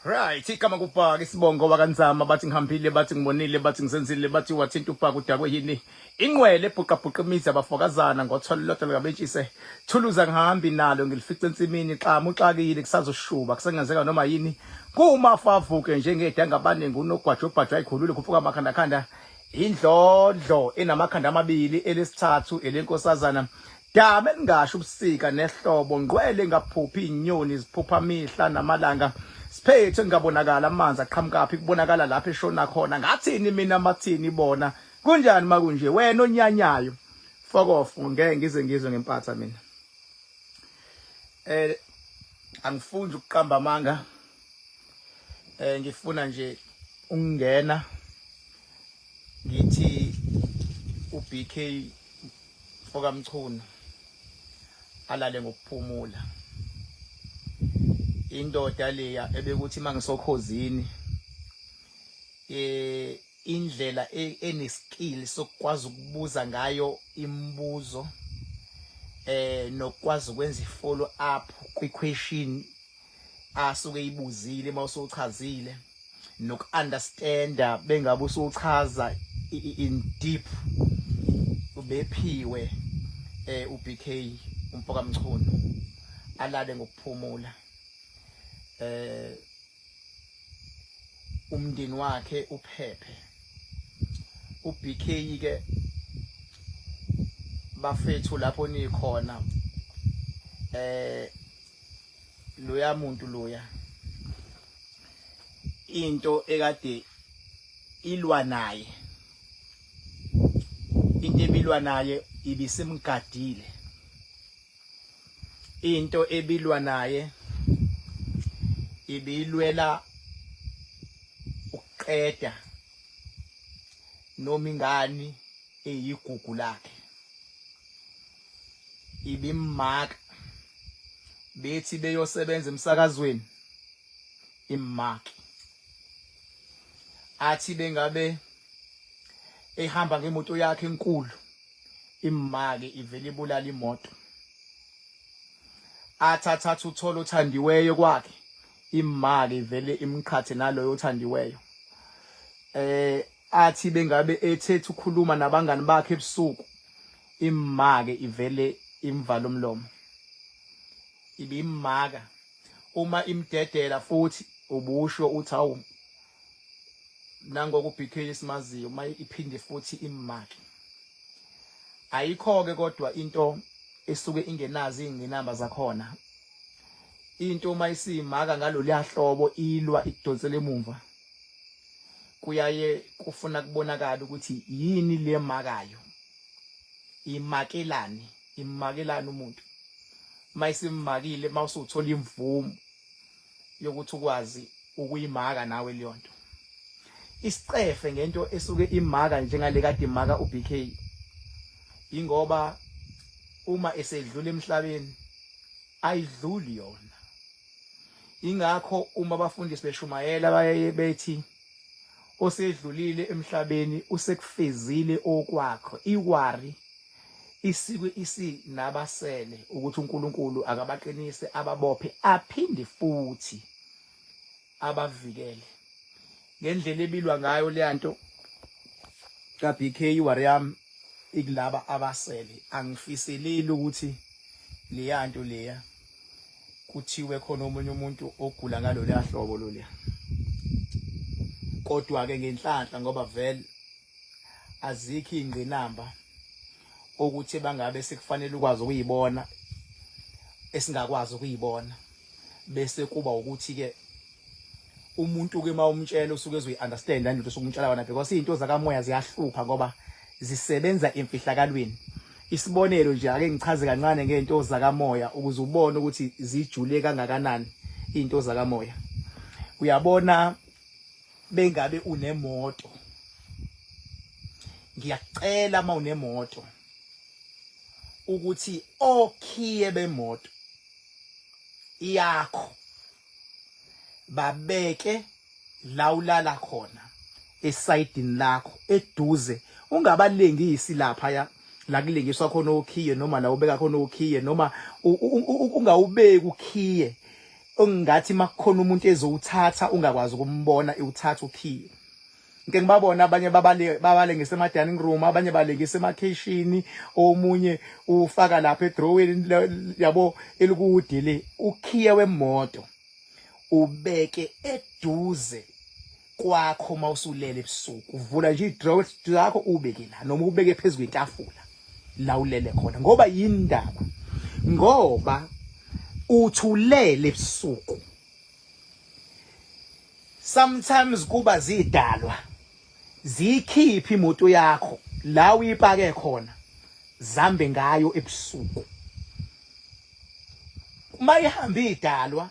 Right, igama kubhaka isibongo wakanzama bathi ngihambile bathi ngibonile bathi ngisenzile bathi wathinta ubhaka udakwe yini inqwele ebhuqabhuqa imizi abafokazana ngotholo lodwa likabentshise thuluza ngihambi nalo ngilifica ensimini xamu uxakile kusazoshuba kusengenzeka noma yini kumafa avuke njengedanga abaningi unogwajo obhajwa ayikhulule khuphuka amakhandakhanda indlondlo enamakhanda amabili elesithathu elenkosazana Dama elingasho ubusika nehlobo ngqwele ngaphuphi inyoni ziphupha mihla namalanga siphethe ngabonakala amanzi aqhamukaphi kubonakala lapho eshona khona ngathini mina mathini bona kunjani makunje wena onyanyayo fokof ngeke ngize ngizwe ngempatha mina eh angifuni ukuqamba amanga eh ngifuna nje ukungena ngithi uBK mfokaMchunu alale ngokuphumula indoda leya ebekuthi mangisokhozini eh indlela e, eneskill sokukwazi ukubuza ngayo imibuzo eh nokwazi ukwenza ifollow up kwi question asuke ibuzile mawusuchazile noku-understanda bengabe usuchaza in deep ubephiwe eh uBK umfoka Mchunu alale ngokuphumula eh umndeni wakhe uphephe uBK ke bafethu lapho nikhona eh loya muntu loya into ekade ilwa naye into ebilwa naye ibisimgadile into ebilwa naye ibilwela ukuqeda noma ingani eyigugu lakhe ibimmaka bethi beyosebenza emsakazweni immaki athi bengabe ehamba ngemoto yakhe enkulu immaki ivele ibulala imoto athi athatha uthola othandiweyo kwakhe imali ivele imqhathe naloyo othandiweyo eh athi bengabe ethethe ukhuluma nabangani bakhe ebusuku imake ivele imvala umlomo ibimaka uma imdedela futhi ubusho uthi awu nangoku BK esimaziyo uma iphinde futhi imake ayikho ke kodwa into esuke ingenazo ingqinamba zakhona into uma isimaka ngaloluya hlobo ilwa ikudonsela emumva kuyaye kufuna kubonakala ukuthi yini le makayo imakelani imakelani umuntu mayisimmakile mawusuthola imvumo yokuthi ukwazi ukuyimaka nawe leyo nto isicefe ngento esuke imaka njengale kade imaka uBK ingoba uma esedlula emhlabeni ayidluli yona ingakho uma abafundisi beshumayela baye bethi osedlulile emhlabeni usekufezile okwakho iwari isikwe isinabasele ukuthi uNkulunkulu akabaqinise ababophe aphinde futhi abavikele ngendlela ebilwa ngayo leyanto kaBK iwari yami ikulaba abasele angifiseleli ukuthi leyanto leya kuthiwe khona omunye umuntu ogula ngaloluya hlobo loluya kodwa-ke ngenhlanhla ngoba vele azikho iy'ngqinamba okuthi bangabe sekufanele ukwazi ukuyibona esingakwazi ukuyibona bese kuba ukuthi-ke umuntu ke uma umtshela usuke ezoyi-understand le nto osuke yona because iy'nto zakamoya ziyahlupha ngoba zisebenza emfihlakalweni isibonelo nje ake ngichaze kancane ngey'nto zakamoya ukuze ubone ukuthi zijule kangakanani iy'nto zakamoya uyabona bengabe unemoto ngiyakucela uma unemoto ukuthi okhiye bemoto yakho babeke la ulala khona esayidini lakho eduze ungabalengisi lapha ya la kulengiswa khona okhiye noma la ubeka khona okhiye noma ungawubeki ukhiye. Okungathi makukhona umuntu ezowuthatha ungakwazi ukumbona iwuthatha ukhiye. Ngike ngibabona abanye babale babalengisa ema dining room, abanye balengisa emakhishini, omunye ufaka lapha edroweni yabo elikude le ukhiye wemoto ubeke eduze kwakho mawusulele ebusuku uvula nje idrawer zakho ubeke la noma ubeke phezu kwetafula la ulele khona ngoba yindaba ngoba uthulele ebusuku sometimes kuba zidalwa ziyikhiphe imoto yakho la uyipake khona zambe ngayo ebusuku uma ihamba idalwa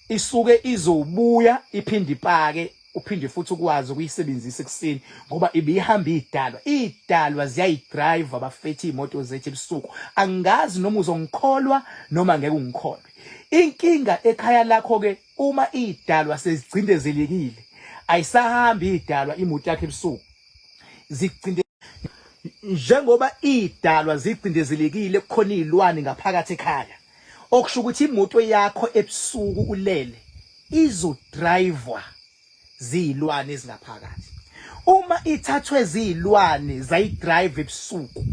isuke izobuya iphinde ipake uphinde futhi ukwazi ukuyisebenzisa ekuseni ngoba ibihamba idalwa idalwa ziyayidrive abafethi imoto zethu ebusuku angazi noma uzongikholwa noma ngeke ungikholwe inkinga ekhaya lakho ke uma idalwa sezigcindezelekile ayisahambi idalwa imoto yakhe ebusuku zigcinde njengoba idalwa zicindezelekile kukhona izilwane ngaphakathi ekhaya okusho ukuthi imoto yakho ebusuku ulele izodrivwa ziyilwane ezingaphakathi uma ithathwe ziyilwane zayidrive ebusuku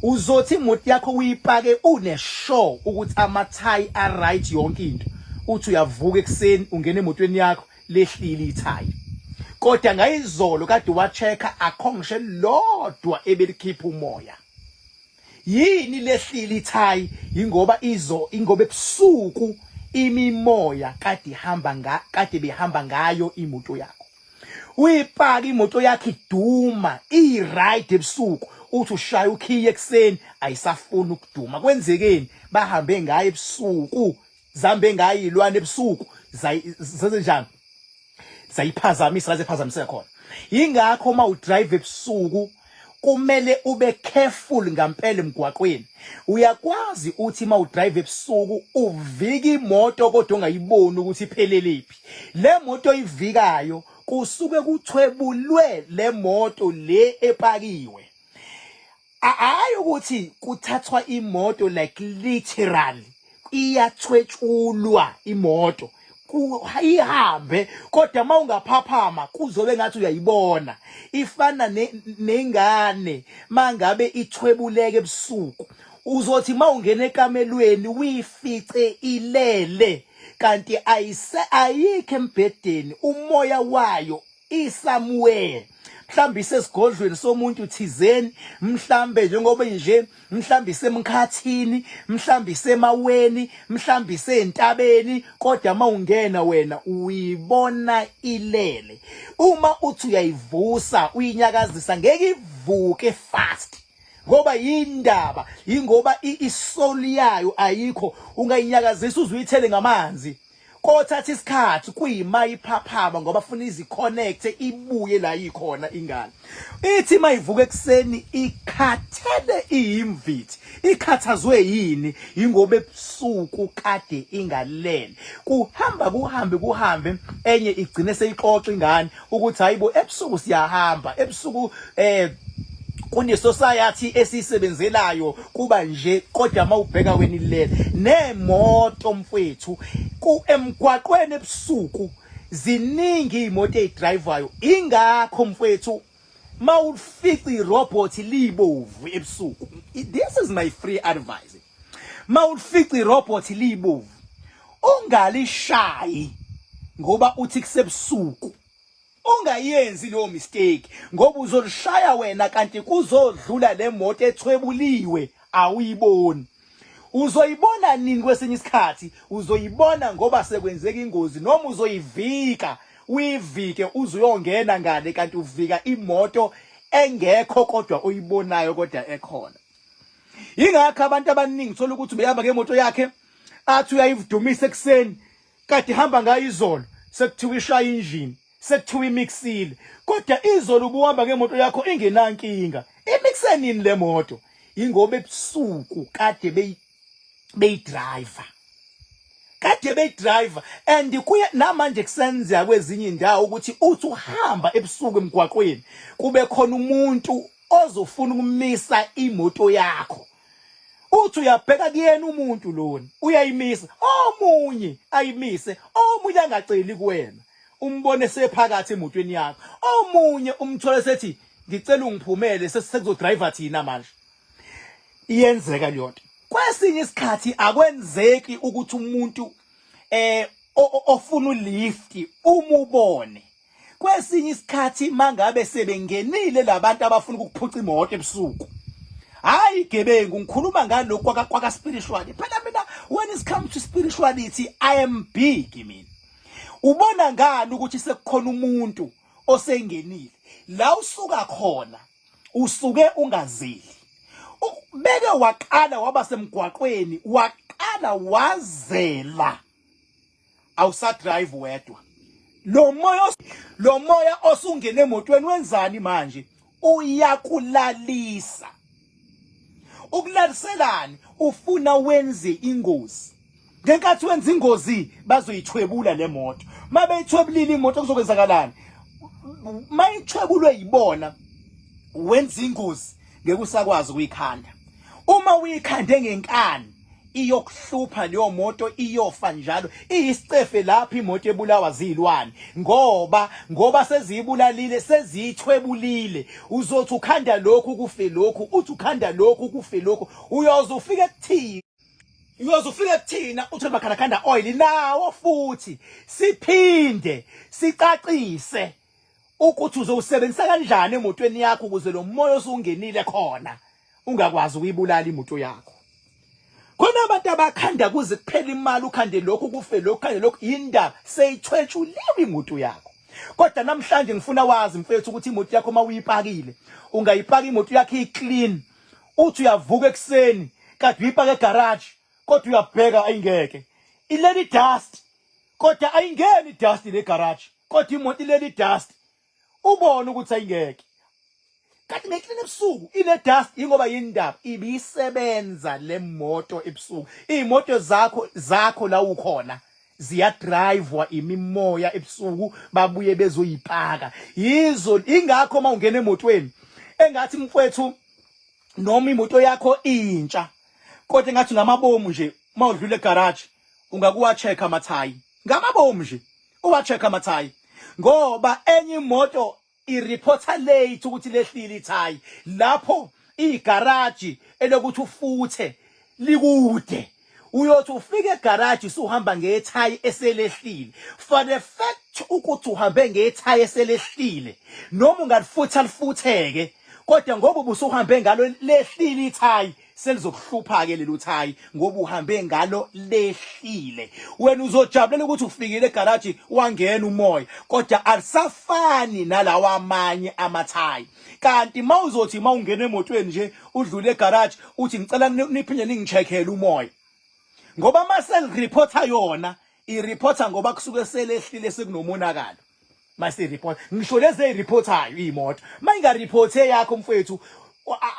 uzothi imoto yakho uyipake une sure ukuthi amathayi a right yonke into uthi uyavuka ekuseni ungena emotweni yakho lehlile ithayi kodwa ngayizolo kade wa-check-a akho ngisho elilodwa ebelikhipha umoya yini lehlile ithayi ingoba izo ingoba ebusuku imimoya kade ihamba nga kade behamba ngayo imoto yakho uyipaka imoto yakho iduma i-right ebusuku uthi ushaya ukhiye ekuseni ayisafuni ukuduma kwenzekeni bahambe ngayo ebusuku zambe ngayo ilwane ebusuku zenze njani zayiphazamisa la zephazamiseka khona yingakho uma udrive ebusuku kumele ube careful ngampela emgwaqweni uyakwazi uthi uma udrive ebusuku uvika imoto kodwa ungayiboni ukuthi ipheleliphi le moto oyivikayo kusuke kuthwebulwe le moto le epakiwe Hayi ukuthi kuthathwa imoto like literally iyathwetshulwa imoto ihambe kodwa uma ungaphaphama kuzobe ngathi uyayibona ifana nengane mangabe ithwebuleke ebusuku uzothi uma ungena ekamelweni uyifice ilele kanti ayise ayikho embhedeni umoya wayo isomewhere mhlawumbe isesigodlweni somuntu thizeni mhlambe njengoba nje mhlambe isemkhathini mhlambe isemaweni mhlambe isentabeni kodwa mawungena wena uyibona ilele uma uthi uyayivusa uyinyakazisa ngeke ivuke fast ngoba yindaba ingoba isoul yayo ayikho ungayinyakazisa uzuyithele ngamanzi Kothatha isikhathi kuyima iphaphama ngoba funa iziconnect ibuye la ikhona ingane. Ithi mayivuka ekuseni ikhathele iyimvithi. Ikhathazwe yini? Ingoba ebusuku kade ingalele. Kuhamba kuhambe kuhambe enye igcine seyixoxa ingane ukuthi hayibo ebusuku siyahamba ebusuku eh kune society esiyisebenzelayo kuba nje kodwa mawubheka wena ilele nemoto mfwethu ku emgwaqweni ebusuku ziningi izimoto ezidrivayo ingakho mfwethu mawufica irobot libovu ebusuku this is my free advice mawufica irobot libovu ungalishayi ngoba uthi kusebusuku ungayenzi leyo mistake ngoba uzolishaya wena kanti kuzodlula le moto ethwebuliwe awuyiboni uzoyibona nini kwesinye isikhathi uzoyibona ngoba sekwenzeka ingozi noma uzoyivika uyivike uze uyongena ngale kanti uvika imoto engekho kodwa oyibonayo kodwa ekhona yingakho abantu abaningi thola ukuthi ubehamba ngemoto yakhe athi uyayidumisa ekuseni kade ihamba ngayo izolo sekuthiwa ishaya injini sekuthiwa imixile kodwa izolo ubuhamba ngemoto yakho ingenankinga imixe nini le moto ingoba ebusuku kade beyidriver kade beyidriver and kuye namanje kusenzeka kwezinye indawo ukuthi uthi uhamba ebusuku emgwaqweni kube khona umuntu ozofuna ukumisa imoto yakho. Uthi uyabheka kuyena umuntu lona uyayimisa omunye ayimise omunye angaceli kuwena umbone sephakathi emotweni yakho omunye umthole sethi ngicela ungiphumele sekuzo-driver thina manje. Iyenzeka leyo nto. Kwesinye isikhathi akwenzeki ukuthi umuntu eh ofuna ulift umubone. Kwesinye isikhathi mangabe sebengenile labantu abafuna ukukuphuca imoto ebusuku. Hayi gebengu ngikhuluma ngalokhu kwaka kwaka spiritual. Phela mina when it comes to spirituality I am big mina. Ubona ngani ukuthi sekukhona umuntu osengenile la usuka khona usuke ungazeli beke waqala waba semgwaqweni waqala wazela awusadrive wedwa lo moya lo moya osungene emotweni wenzani manje uyakulalisa ukulaliselani ufuna wenze ingozi ngenkathi wenza ingozi bazoyithwebula le moto mabeyithwebulile imoto kuzokwenzakalani mayithwebulwe yibona wenza ingozi ngeke usakwazi ukuyikhanda uma uyikhande ngenkani iyokuhlupha leyo moto iyofa njalo iyisicefe lapho imoto ebulawa zilwane ngoba ngoba seziyibulalile seziyithwebulile uzothi ukhanda lokhu kufe lokhu uthi ukhanda lokhu kufe lokhu uyoze ufike kuthini uyoze ufike kuthina uthole makhandakhanda oil nawo futhi siphinde sicacise ukuthi uzowusebenzisa kanjani emotweni yakho ukuze lo moya osungenile khona ungakwazi ukuyibulala imoto yakho. Khona abantu abakhanda kuze kuphele imali ukhande lokhu kufe lokhu khande lokhu indaba seyithwetshuliwe imoto yakho. Kodwa namhlanje ngifuna wazi mfethu ukuthi imoto yakho uma uyipakile ungayipaka imoto yakho iclean uthi uyavuka ekuseni kade uyipaka egarage kodwa uyabheka ayingeke ileli dust kodwa ayingeni idust le garage kodwa imoto ileli dust ubone ukuthi ayingeke kanti ngeklini ebusuku ine dust ingoba yindaba ibisebenza le moto ebusuku iy'moto zakho zakho la ukhona ziyadrivwa imimoya ebusuku babuye bezoyipaka yizo ingakho uma ungena emotweni engathi mfwethu noma imoto yakho intsha kodwa engathi ngamabomu nje uma udlula egarage ungakuwa-check amathayi ngamabomu nje uwa-check amathayi ngoba enye imoto ireporta late ukuthi lehlile ithayi lapho igaraji elokuthi ufuthe likude uyothi ufike egaraji usuhamba ngethayi eselehlile for the fact ukuthi uhambe ngethayi eselehlile noma ungalifutha lifutheke kodwa ngoba ubusuhambe ngalo lehlile ithayi selizokuhlupha-ke lelo thayi ngoba uhambe ngalo lehlile wena uzojabulela ukuthi ufikile egaraji wangena umoya kodwa alisafani nalawa amanye amathayi kanti uma uzothi uma ungena emotweni nje udlule egaraji uthi ngicela niphinde ningi-check-ele umoya ngoba uma selireporta yona ireporta ngoba kusuke selehlile sekunomonakalo mase report ngisho lezi ezireportayo imoto mayingareporte yakho mfethu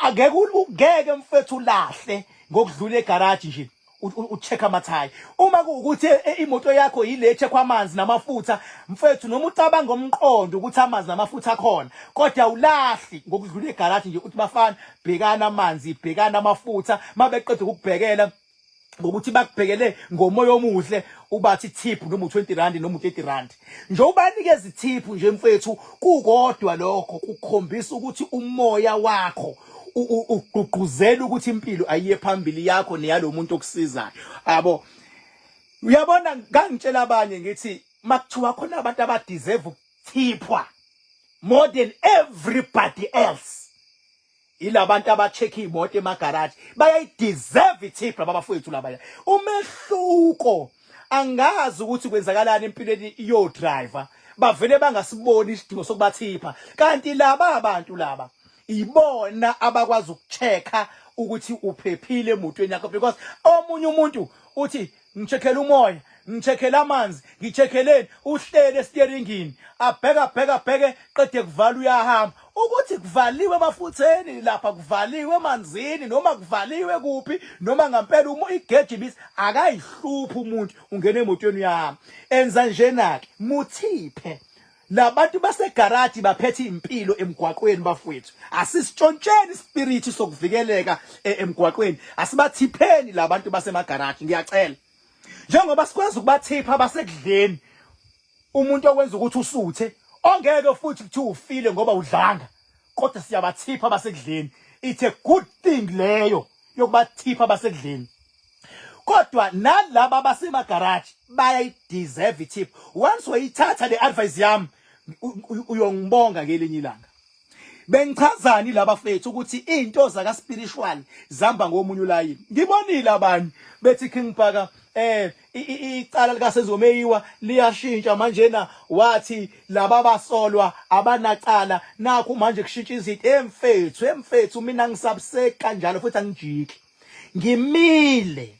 angeke ungeke mfethu ulahle ngokudlula egarage nje ucheck amathayi uma kuwukuthi e, e, imoto yakho yile check amanzi namafutha mfethu noma ucabanga umqondo ukuthi amanzi namafutha akhona kodwa ulahli ngokudlula egarage nje uthi bafana bhekana amanzi bhekana amafutha mabeqeda ukukubhekela ngokuthi bakubhekele ngomoya omuhle ubathi tip noma u20 rand noma u30 rand nje ubanikeza itip nje mfethu kukodwa lokho kukhombisa ukuthi umoya wakho ugqugquzela ukuthi impilo ayiye phambili yakho neyalomuntu okusizayo abo uyabona ngangitshela abanye ngithi makuthiwa khona abantu abadeserve ukuthipwa more than everybody else Yilabantu aba-check iy'moto emagaraji bayayideserve i-tip laba bafowethu labaya. Umehluko angazi ukuthi kwenzakalani empilweni yo-driver bavele bangasiboni isidingo sokubathipha kanti laba abantu laba ibona abakwazi ukucheck-a ukuthi uphephile emotweni yakho because omunye umuntu uthi Ngichekhela umoya, ngichekhela amanzi, ngichekheleni uhlele esiteringini. Abheka bheka bheke qede kuvala uyahamba. Ukuthi kuvaliwe emafutheni lapha kuvaliwe emanzini noma kuvaliwe kuphi noma ngampela uma igeji ibisi akayihluphi umuntu ungena emotweni uyahamba. Enza njena ke muthiphe. Labantu basegaraji baphethe impilo emgwaqweni bafowethu. Asisitshontsheni ispirit sokuvikeleka emgwaqweni. Asibathipheni labantu basemagaraji ngiyacela. Njengoba sikwazi ukubathipha abasekudleni umuntu okwenza ukuthi usuthe ongeke futhi kuthiwa ufile ngoba udlanga kodwa siyabathipha abasekudleni. It's a good thing leyo yokubathipha abasekudleni. Kodwa nalaba abasemagaraji bayayideserve i-tip. Once wayithatha le advice yami uyongibonga ngelinye ilanga. Bengichazani laba fethu ukuthi into zaka spiritual zihamba ngomunye ulayini. Ngibonile abanye bethi King Bhaka icala likaSenzo Meyiwa liyashintsha manjena wathi laba basolwa abanacala nakhu manje kushintsha izinto emfethu emfethu mina ngisabuseki kanjalo futhi angijiki. Ngimile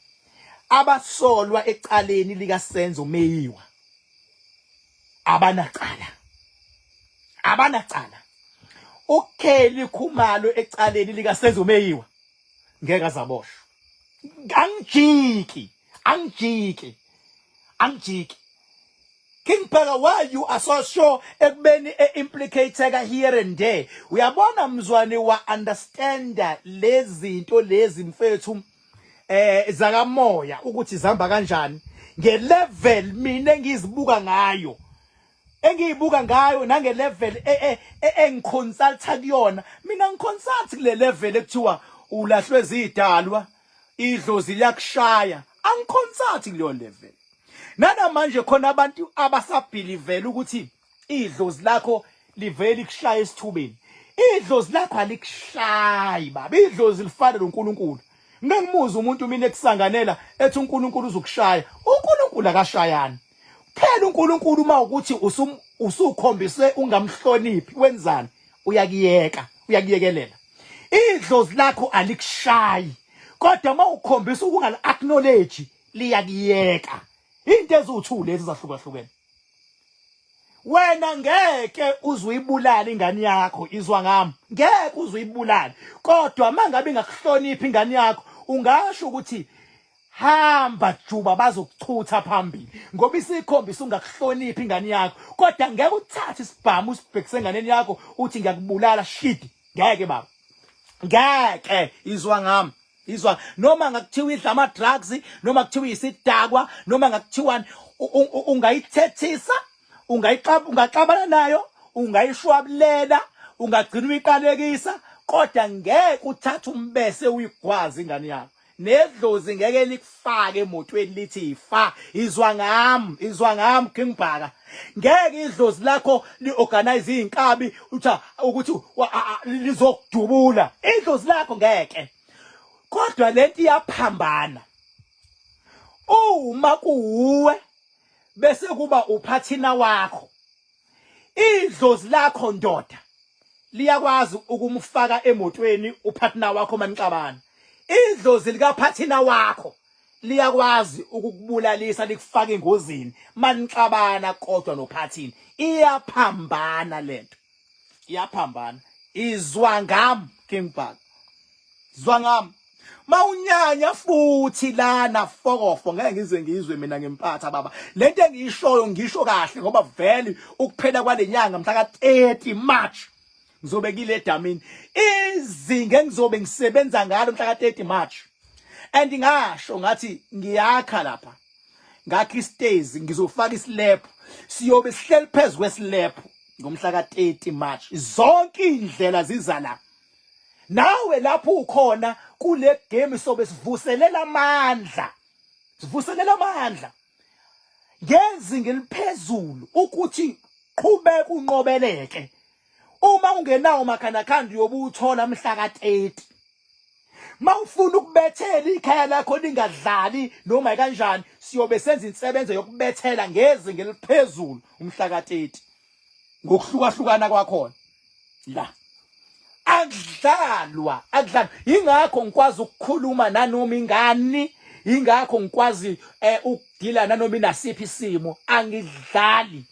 abasolwa ecaleni likaSenzo Meyiwa abanacala abanacala uKelly Khumalo ecaleni likaSenzo Meyiwa ngeke azaboshwa angijiki angijiki angijiki King Bhaka why you are so sure ekubeni e-implicateka here and there uyabona mzwane wa understanda lezinto lezi mfethu zakamoya ukuthi zihamba kanjani ngelevel mina engizibuka ngayo engiyibuka ngayo nangelevel engiconsulta kuyona mina ngiconsult kule level ekuthiwa ulahlwe zidalwa idlozi liyakushaya angiconsult kuleyo level Nanamanje khona abantu abasabhilivela ukuthi idlozi lakho livele likushaya esithubeni. Idlozi lakho alikushayi baba. Idlozi lifana noNkulunkulu. Ngeke ngimuzwe umuntu mina ekusanganela ethi uNkulunkulu uzokushaya. uNkulunkulu akashayani. Phela uNkulunkulu uma ukuthi usukhombise ungamhloniphi wenzani? Uyakuyeka, uyakuyekelela. Idlozi lakho alikushayi. Kodwa uma ukhombisa ukungali acknowledge liyakuyeka into eziwu-two lezi zahlukahlukene wena ngeke uze uyibulale ingane yakho izwa ngami ngeke uze uyibulale kodwa mangabe ingakuhloniphi ingane yakho ungasho ukuthi hamba juba bazokuchutha phambili ngoba isikhombisa ungakuhloniphi ingane yakho kodwa ngeke uthathe isibhamu usibhekise enganeni yakho uthi ngiyakubulala shidi ngeke baba ngeke izwa ngami izwa noma ngakuthiwa idla ama drugs noma kuthiwa isidakwa noma ngakuthiwani ungayithethisa ungayixaba ungaxabana nayo ungayishwabulela ungagcina uyiqalekisa kodwa ngeke uthathe umbese uyigwaze ingane yakho nedlozi ngeke likufake emotweni lithi ifa izwa ngami izwa ngami King Bhaka ngeke idlozi lakho liorganize izinkabi uthi ukuthi lizokudubula idlozi lakho ngeke kodwa lento iyaphambana uma kuwuwe bese kuba uphathina wakho idlozi lakho ndoda liyakwazi ukumfaka emotweni uphathina wakho manixabana idlozi likaphathina wakho liyakwazi ukukubulalisa likufaka engozini manixabana kodwa nophathini iyaphambana lento iyaphambana izwa ngam King Bhaka zwa ngam mawunyanya futhi lana fokofo ngeke ngize ngizwe mina ngempatha baba lento engiyishoyo ngisho kahle ngoba vele ukuphela kwalenyanga mhla ka 30 March ngizobe kile damini izinga engizobe ngisebenza ngalo mhla ka 30 March and ngasho ngathi ngiyakha lapha ngakha isitezi ngizofaka islab siyobe sihleli phezu kweslab ngomhla ka 30 March zonke indlela ziza la nawe lapho ukhona kule game sobe sivuselela amandla sivuselela amandla ngezinga eliphezulu ukuthi qhubeka unqobeleke uma ungenawo makhanakhanda uyobe uthola mhla ka-30 mawufuna ukubethela ikhaya lakho lingadlali noma kanjani siyobe senza insebenzo yokubethela ngezinga eliphezulu umhla ka-30 ngokuhlukahlukana kwakhona la akudlalwa akudlalwa ingakho ngikwazi ukukhuluma nanoma ingani ingakho ngikwazi ukudila nanoma inasiphi isimo angidlali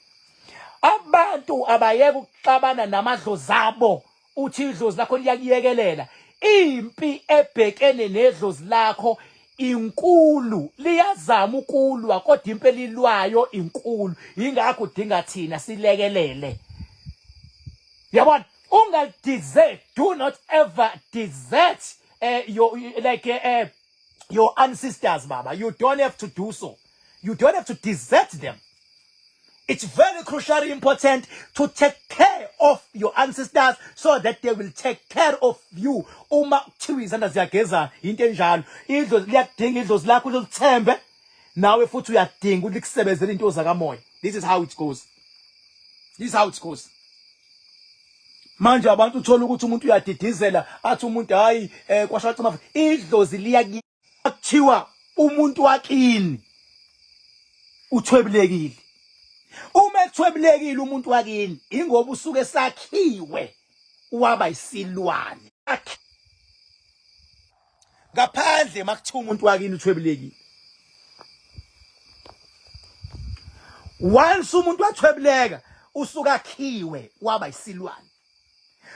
abantu abayeke ukuxabana namadlozi abo uthi idlozi lakho liyakuyekelela impi ebhekene nedlozi lakho Inkulu, liyazama ukulwa kodwa impi elilwayo inkulu, yingakho udinga thina silekelele. Yabona, ungalidesert, do not ever desert your like your ancestors, baba. You don't have to do so, you don't have to desert them. It's very crucially important to take care of your ancestors so that they will take care of you. Uma kuthiwa izandla ziyagezana, into enjalo. Idlozi liyakudinga, idlozi lakho lilithembe. Nawe futhi uyadinga ukuthi likusebenzele into zakamoya. This is how it goes. This is how it goes. Manje abantu uthola ukuthi umuntu uyadidizela, athi umuntu hayi, kwashacima idlozi liya kuthiwa umuntu wakini uthwebulekile. Uma ethwebulekile umuntu wakini, ingoba usuke sakhiwe waba isilwane. Ngaphandle makuthiwa umuntu wakini uthwebulekile. Once umuntu wathwebuleka, usuka akhiwe waba isilwane.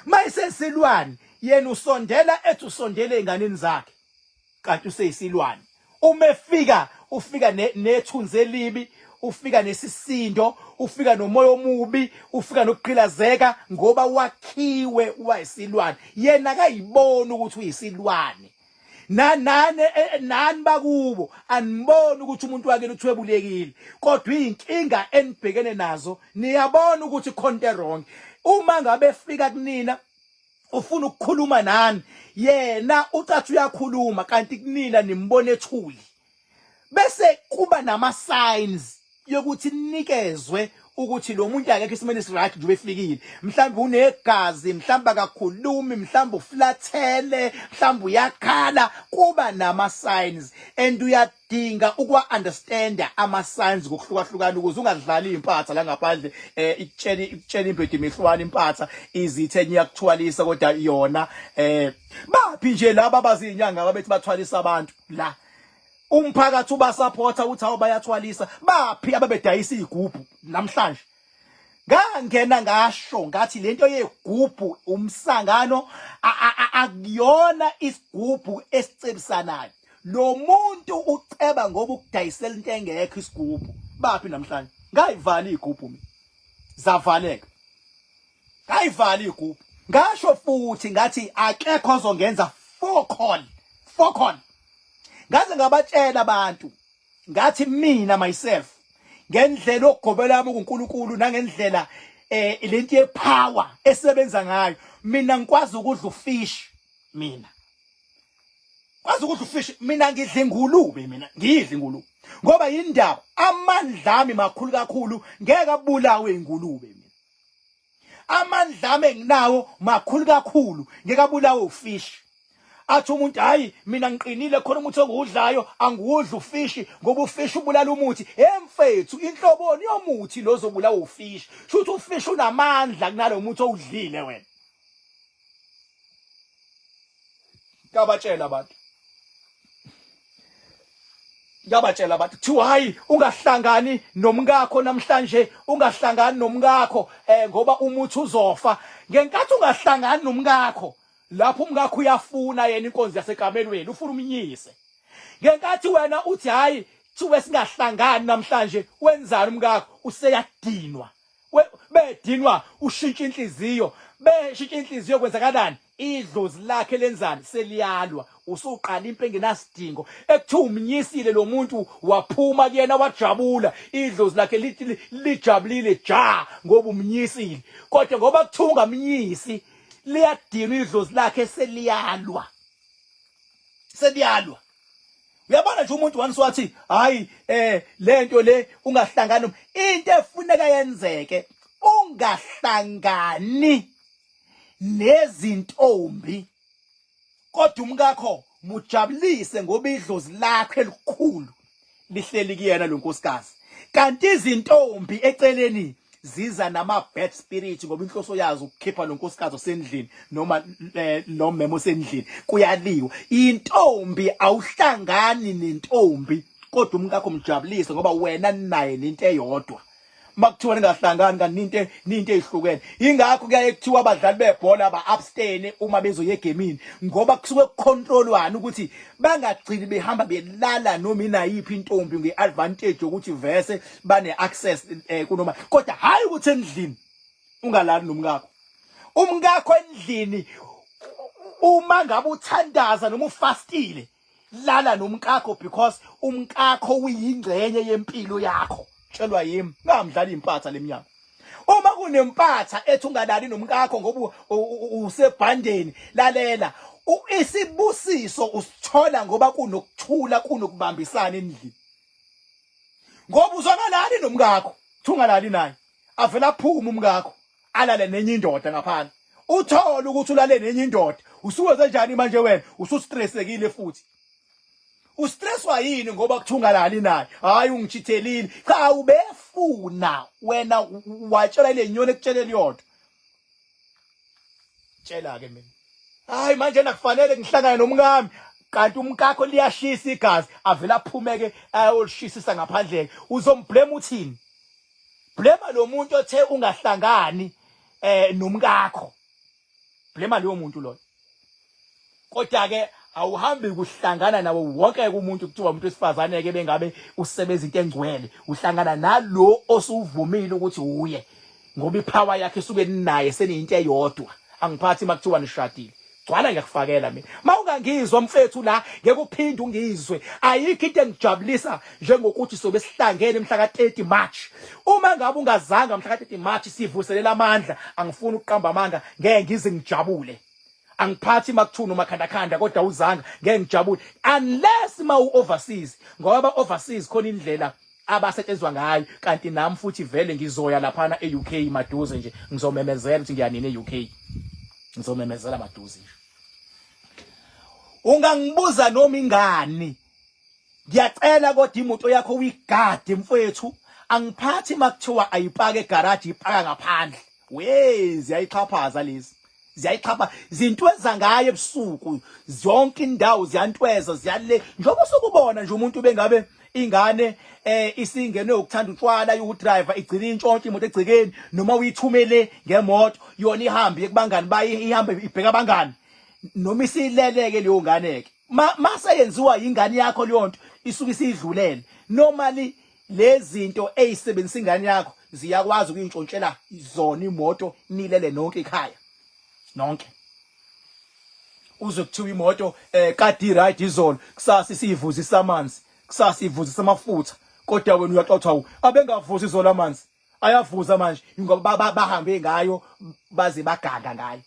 Mayisesilwane yena usondela, ethi usondele einganeni zakhe, kanti useyisilwane. Uma efika, ufika nethunzi elibi, ufika nesisindo, ufika nomoya omubi, ufika nokugqilazeka, ngoba wakhiwe wayisilwane. Yena akayiboni ukuthi uyisilwane. Nani nani bakubo aniboni ukuthi umuntu wakhe uthwebulekile, kodwa izinkinga enibhekene nazo niyabona ukuthi khona wrong. Uma ngabe efika kunina ufuna ukukhuluma nani, yena ucathi uyakhuluma, kanti kunina nimbona ethuli. Bese kuba nama signs yokuthi nikezwe ukuthi lo muntu akekho esimeni esiright nje efikile. Mhlawumbe unegazi, mhlawumbe akakhulumi, mhlawumbe uflathele, mhlawumbe uyakhala. Kuba nama signs and uyadinga ukwa understand ama signs ngokuhlukahlukana ukuze ungadlali impatha la ngaphandle. Ikutshela imbedi imihlwane impatha izithe iyakuthwalisa, kodwa yona baphi nje laba abazinyanga ababethi bathwalisa abantu la, umphakathi ubasupporta uthi awu bayathwalisa. Baphi ababedayisa izigubhu namhlanje? Ngangena ngasho ngathi lento yegubhu umsangano, akuyona isigubhu esicebisanayo. Lo muntu uceba ngoba ukudayisela into engekho isigubhu. Baphi namhlanje? Ngayivala igubhu mina, zavaleka. Ngayivala igubhu. Ngasho futhi ngathi akekho ozongenza four call, four call. Ngaze ngabatshela abantu ngathi mina myself, ngendlela okugobela yami kuNkulunkulu nangendlela lento yepower esebenza ngayo, mina ngikwazi ukudla ufish. Mina kwazi ukudla ufish. Mina ngidla ingulube, mina ngidla ingulube ngoba indaba amandla ami makhulu kakhulu, ngeke abulawe ingulube. Mina amandla ami enginawo makhulu kakhulu, ngeke abulawe ufish. Athi umuntu hayi, mina ngiqinile, khona umuthi onguwudlayo, angiwudli ufishi ngoba ufishi ubulala umuthi. Emfethu, inhloboni yomuthi lo zobulawa ufishi? Shuthi ufishi unamandla kunalo muthi owudlile wena. Ngabatshela abantu, ngabatshela abantu kuthiwa hayi, ungahlangani nomkakho namhlanje, ungahlangani nomkakho ngoba umuthi uzofa. Ngenkathi ungahlangani nomkakho lapho, umkakho uyafuna yena inkonzo yasekamelweni, ufuna umnyise. Ngenkathi wena uthi hayi, thiwe singahlangani namhlanje, wenzani umkakho? Useyadinwa. Bedinwa ushintsha inhliziyo, beshintsha inhliziyo, kwenzakalani? Idlozi lakhe lenzani? Seliyalwa. Usuqala impi engenasidingo ekuthiwa umnyisile lo muntu, waphuma kuyena wajabula, idlozi lakhe lithi lijabulile ja ngoba umnyisile. Kodwa ngoba kuthiwa ungamnyisi, liyadinwa idlozi lakhe, seliyalwa, seliyalwa. Uyabona nje umuntu once wathi hayi, lento le ungahlangani, into efuneka yenzeke, ungahlangani nezintombi, kodwa umkakho mujabulise ngoba idlozi lakhe elikhulu lihleli kuyena lo nkosikazi. Kanti izintombi eceleni ziza nama bad spirit ngoba inhloso yazo ukukhipha lo nkosikazi osendlini noma lo memo osendlini, kuyaliwa. Intombi, awuhlangani nentombi, kodwa umkakho mjabulise ngoba wena naye nento eyodwa. Makuthiwa ningahlangani kanti ninto ninto ezihlukene. Ingakho kuyaye kuthiwa abadlali bebhola ba abstain uma bezoya egemini ngoba kusuke kucontrolwana ukuthi bangagcini behamba belala noma inayiphi intombi ngeadvantage yokuthi vese bane access eh, kunoma kodwa hayi ukuthi endlini ungalali nomkakho. Umkakho endlini uma ngabe uthandaza noma ufastile lala nomkakho because umkakho uyingxenye yempilo yakho tshelwa yimi ngamdlala impatha lemnyama uma kunempatha ethi ungalali nomkakho ngoba usebhandeni lalela isibusiso usithola ngoba kunokuthula kunokubambisana endlini ngoba uzongalali nomkakho thungalali naye avela aphume umkakho alale nenye indoda ngaphandle uthole ukuthi ulale nenye indoda usuwenze njani manje wena usustressekile futhi ustresswa yini ngoba kuthiwa ungalali naye hayi ungijithelile cha ubefuna wena watshela ile nyoni ekutsheleli yodwa tshela ke mina hayi manje nakufanele ngihlangane nomkami kanti umkakho liyashisa igazi avela aphumeke ayolishisisa ngaphandle uzomblame uthini blema lo muntu othe ungahlangani eh nomkakho blema leyo muntu loyo kodwa ke awuhambi kuhlangana nawo wonke umuntu kuthiwa umuntu wesifazane ke bengabe usebenza into engcwele uhlangana nalo osuvumile ukuthi uye ngoba ipower yakhe isuke ninaye seniyinto eyodwa angiphathi makuthiwa nishadile gcwala ngiyakufakela mina mawungangizwa mfethu la ngeke uphinde ungizwe ayikho into engijabulisa njengokuthi sobe sihlangene mhla ka-30 March uma ngabe ungazanga mhla ka-30 March sivuselela amandla angifuni ukuqamba amanga ngeke ngize ngijabule angiphathi makuthiwa nomakhandakhanda kodwa uzanga ngeke ngijabule unless ma u-overseas ngoba overseas khona indlela abasetshenziswa ngayo kanti nami futhi vele ngizoya laphana e-UK maduze nje ngizomemezela ukuthi ngiyanini e-UK ngizomemezela maduze nje ungangibuza noma ingani ngiyacela kodwa imoto yakho uyigade mfowethu angiphathi makuthiwa ayipake egarage ipaka ngaphandle we ziyayixhaphaza lezi ziyayixhapha zintweza ngayo ebusuku zonke indawo ziyantweza ziyale njengoba usukubona nje umuntu bengabe ingane eh isingenwe ukuthanda utshwala iwudriver igcina intshontsho imoto egcekeni noma uyithumele ngemoto yona ihambe yekubangani bayi ihambe ibheka abangani noma isileleke leyo ngane ke mase yenziwa ingane yakho leyo nto isuke isidlulele normally lezinto eyisebenzisa ingane yakho ziyakwazi ukuyintshontshela zona imoto nilele nonke ekhaya nonke uzwe kuthiwa imoto eh kade i-right izolo kusasa isiyivuzisa amanzi kusasa ivuzisa amafutha kodwa wena uyaxoxa awu abengavuzi izolo amanzi ayavuza manje ngoba bahambe ngayo baze baganga ngayo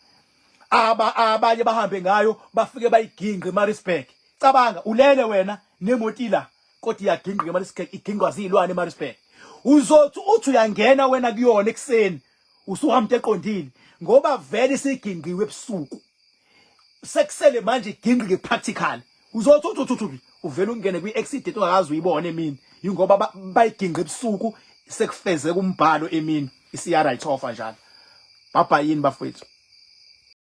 aba abanye bahambe ngayo bafike bayigingqe eMaritzburg cabanga ulele wena nemoti la kodwa iyagingqika eMaritzburg igingqwa zilwane eMaritzburg uzothi uthi uyangena wena kuyona ekuseni usuhamba eqondile ngoba vele isigingqiwe ebusuku sekusele manje igingqike practical uzothi uthi uthi uthi uvele ungene kwi-accident ongakaze uyibone emini yingoba bayigingqe ebusuku sekufezeka umbhalo emini isiya right off njalo bhabha yini bafowethu.